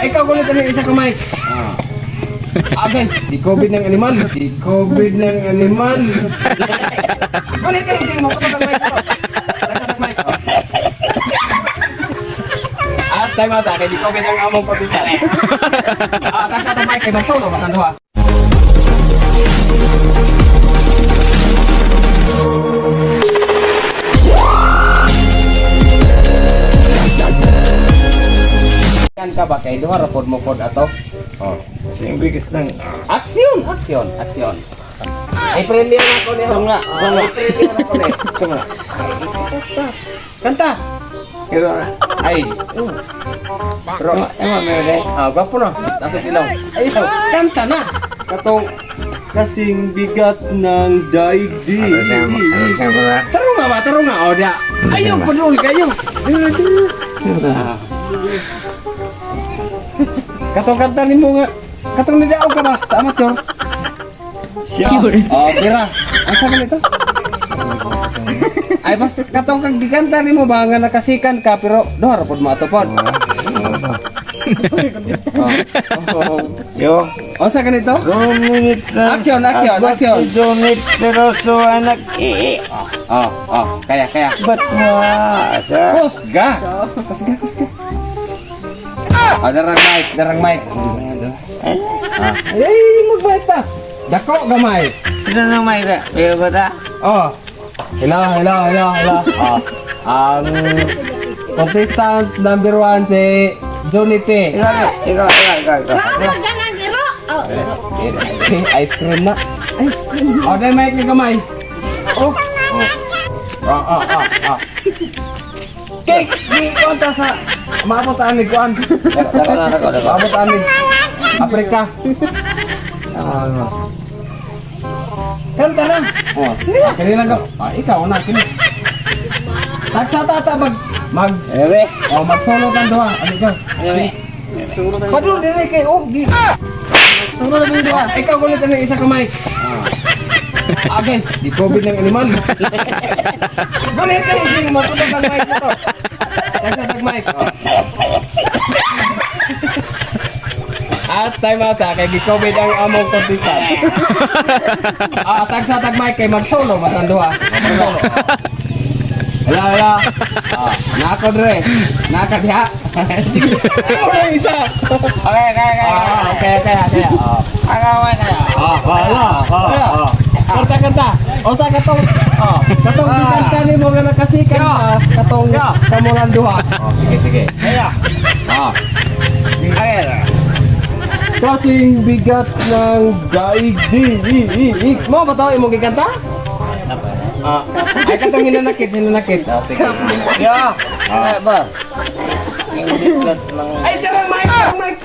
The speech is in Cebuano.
Ikaw kulit ang isa ka mic. Ah. Okay, di COVID ng animal. Di COVID ng animal. Kulit ka, hindi mo kapag mic ko. Ang mic. Oh. At time out, kay di COVID ang among pabisa. Ah, tagsa ta mic kay magsolo ba duha. Yan ka ba kay duha ra pod mo pod ato? Oh. Yung bigat ng. Aksyon, aksyon, aksyon. Ay, friendly na ako ni Tunga, tunga. Ay, friendly na ako ni. Tunga. Basta. Kanta. Ito na. Ay. Pero, Ema, meron eh. ah, gwapo no. Taso ilaw. Ay, ikaw, kanta na. Katong kasing bigat ng daigdig. Taro nga ba? Taro nga. O, da. Ayaw, padul kayo. Ah. Katong kanta ni mo nga. Katong nidaog ka ba sa amateur? Siya. Oh, pira. Asa man ito? Ay, basta katong kang gikanta nimo ba nga nakasikan ka pero duha ra pod mo ato pod. Oh. Yo. Unsa ganito? Rumingit na. Action, action, action. Dumit pero so anak eh. Oh, kaya kaya. Ba't mo asa? Kusga. Kusga, kusga. Ah, darang mic, darang mic. Ah. Ay, magbayad ta. Dako gamay. Ito na may ka. Pero ba ta? Oh. Hello, hello, hello, hello. Oh. Ang contestant number 1 si Johnny P. Ikaw, ikaw, ikaw, ikaw, ikaw. Oh, Ice cream na. Ice cream. Oh, dahil mic ni kamay. Oh. Oh. Oh, oh, oh, oh. Cake! Di konta sa maabot sa amig kuan. Dako na, dako, dako. Maabot sa amig Afrika. Ano? Kanta na. Oh, kini lang ko. Ah, ikaw na kini. Tagsa tata mag mag Ebe. oh, mag-solo kang duha. Ano ikaw? Ebe. Padul dire kay oh di. Solo na duha. Ikaw kulit ang isa ka mic. Ah. Okay, di COVID ng animal. Kulit kay hindi mo putol ang mic na to. Tagsa tag mic. Oh. At time out ha, kay gi-COVID ang among contestant. Ah, tagsa tag mic kay mag-solo matang duha. Mag-solo. Hello, hello. Ah, nako dre. Naka diha. Sige. Oh, isa. Okay, okay, okay. Ah, okay. Ah. Agawan na. Ah, wala. Ah, ah. Kanta kanta. Osa katong oh, katong gikanta nimo nga nakasikan ka, katong kamulan duha. Oh, sige sige. Kaya. Ah. Kaya. Kasing bigat ng daigdig. Mo ba to imong gikanta? Ah, ay katong hinanakit, hinanakit. Ah, sige. Yo. Kaya ba? Yung bigat ng. Ay, darang mic, darang mic.